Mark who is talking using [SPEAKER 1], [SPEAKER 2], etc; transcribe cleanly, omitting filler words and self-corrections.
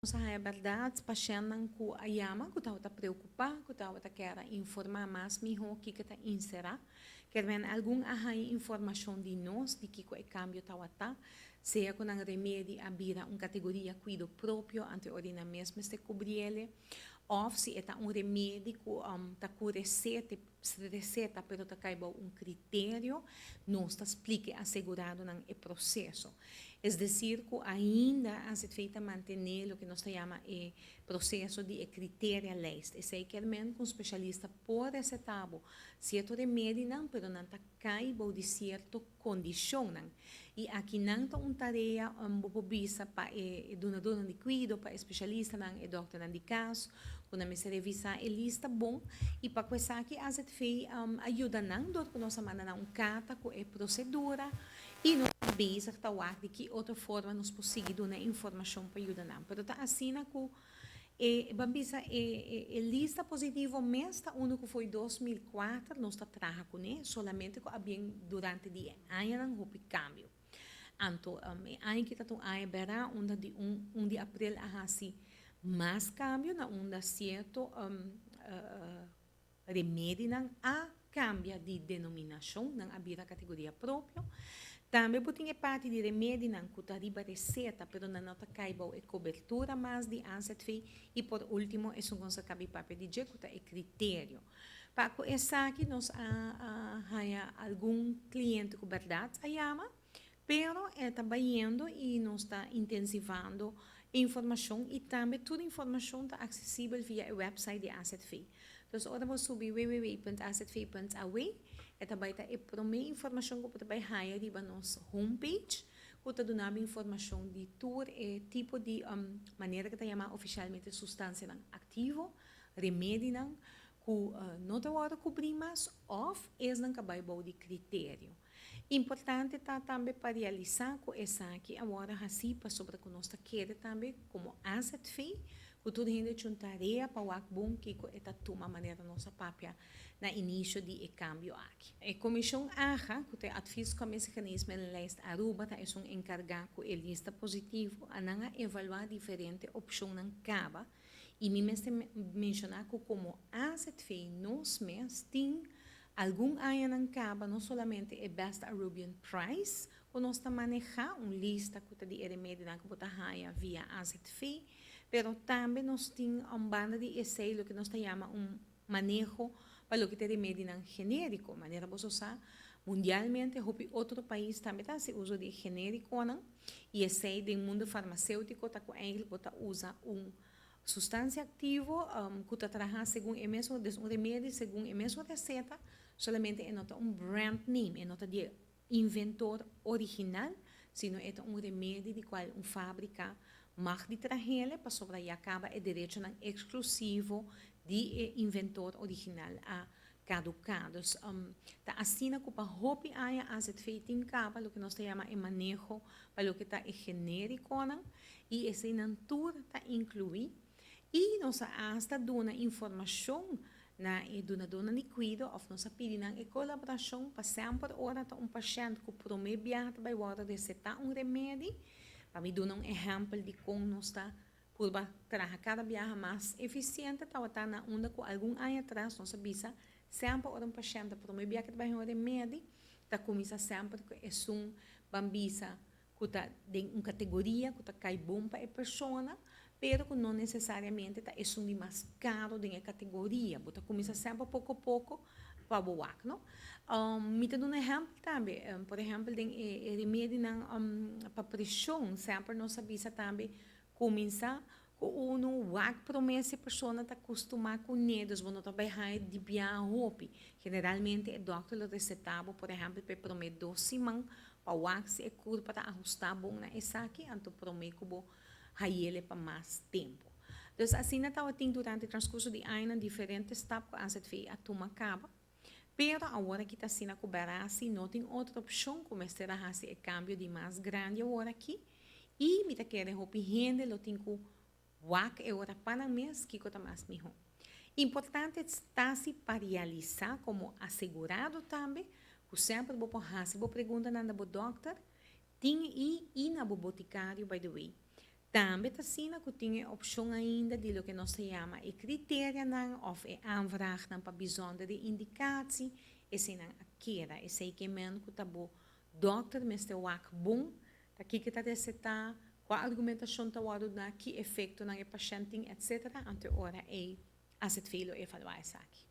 [SPEAKER 1] Nos a haña bèrdat pashèntnan ku a yama ku tabata preokupá, ku tabata kier a informá mas mihó kiko ta enserá. Kermen algun a haña informashon di nos di kiko e kambio tabata, sea ku nan remedi a bira un kategoria kuido propio anto e ora nan mes mester kubriele, òf si e ta un remedi ku ta ku resete, reseta pero ta kai bou un kriterio, nos ta splika e aseguradonan e proseso. Es desir ku ainda AZV ta mantené loke nos ta yama e proseso di e kriterialijst. Esei kier men ku un spesialista por resetá bo sierto remedinan pero nan ta kai bou di sierto kondishonnan. I akinan ta un tarea bo por bisa pa e dunadónan di kuido, pa e spesialistanan, e dòkternan di kas, ku nan mester revisá e lista bon. I pa ku esaki AZV a yuda nan dor ku nos a manda nan un karta ku e prosedura i nos ta bezig ta wak di ki otro forma nos por sigui duna e informashon pa yuda nan. Pero ta asina ku E ban bisa e e lista positivo mes ta unu ku foi 2004 nos ta traha kuné, solamente ku a bien durante di e añanan hopi kambio. Anto e aña aki ta un aña bera unda di un un di aprel a hasi mas kambio na unda sierto Remedinan a kambia di denominashon, nan a bira kategoria propio. Tambe bo tin e parti di remedinan ku ta riba reseta pero nan no ta kai bou e kobertura mas di AZV i por ultimo esun ku nos a kabi papia di dje ku ta e kriterio. Pa ku esaki nos a haña algun kliente ku bèrdat a yama pero e ta bayendo i nos ta intensivando e informashon i tambe tur informashon ta aksesibel via e wèpsait di AZV. Dus ora bo subi www.azv.aw e ta bai ta e promé informashon ku bo ta bai haña riba nos homepage ku ta duna bo informashon di tur e tipo di manera ku ta yama ofishalmente sustansianan aktivo, remedinan ku no ta wòrdu kubrí mas òf esnan ku a bai bou di kriterio. Importante ta tambe pa realisá ku esaki a wòrdu hasí pasobra ku nos ta kere tambe komo AZV ku tur hende echa un tarea pa wak bon kiko e ta tuma manera nos a papia na inisio di e kambio aki. E komishon AHA, ku ta e Adviescommissie Geneesmiddelenlijst Aruba, ta esun enkargá ku e lista positivo. A nan a evaluá diferente opshonnan kaba i mi mester menshoná ku komo AZV nos mes tin Algun añanan kaba no solamente e Best Arubian Price ku nos ta manehá, un lista ku ta di e remedinan ku bo ta haña via AZV, pero tambe nos tin un banda di esei loke nos ta yama un maneho pa loke ta e remedinan genériko. Manera boso sa, mundialmente hopi otro pais tambe ta hasi uso di e genérikonan i esei den mundo farmaséutiko ta ku eigentlik bo ta usa un Sustansia aktivo ku ta traha segun e mesun, des un remedi segun e mesun reseta, solamente e no ta un brand name, e no ta di e inventor original, sino e ta un remedi di kual un fabrika mag di trahele pasobra ya kaba e derechonan eksklusivo di e inventor original a kaduká. Dus ta asina ku pa hopi aña AZV tin kaba loke nos ta yama e maneho pa loke ta e generikonan i eseinan tur ta inkluí i nos a asta duna informashon na e dunadónan di kuido òf nos a pidi nan e kolaborashon pa semper ora ta un pashènt ku promé biaha ta bai wòrdu resetá un remedi. Pa mi duna un ehèmpel di kon nos ta Purba traha kada biaha mas efisiente tabata na unda ku algun aña atras nos a bisa semper ora un pashènt ta promé bia ke ta bai hon remedi ta kuminsá semper ku esun ban bisa ku ta den un kategoria ku ta kai bon pa e persona pero ku no nesesariamente ta esun di mas karo den e kategoria. Bo ta kuminsá semper poko poko pa bo wak no. Mi ta duna ehèmpel tambe, por ehèmpel den e remedinan pa preshon semper nos a bisa tambe Kuminsá ku unu wak promé si e persona ta kustumá kuné, dus bo no ta bai haña di biaha hopi. Generalmente e dòkter lo resetá bo, por ehèmpel, pa e promé dos siman pa wak si e kurpa ta ahustá bon na esaki, anto promé ku bo hayele pa mas tempu. Dus asina tabatin durante transkurso di añanan diferente stap ku AZV a tuma kaba. Pero awor aki ta asina ku Barassi no tin otro opshon ku mester a hasi e kambio di mas grandi awor aki i mi ta kere hopi hende lo tin ku wak e ora pa nan mes kiko ta mas mihó. Importante ta si pa realisá komo asegurado tambe ku semper bo por hasi bo preguntanan na bo dòkter, tin i i na bo botikario by the way. Tambe ta asina ku tin e opshon ainda di loke nos ta yama e kriterianan òf e aanvraagnan pa bijzondere indicatie, eseinan a keda. Esei ke men ku ta bo dòkter mester wak bon ta kiko ta resetá, kua argumentashon ta wòrdu duna, ki efektonan e pashènt tin, etc. Anto ora ei AZV lo evaluá esaki.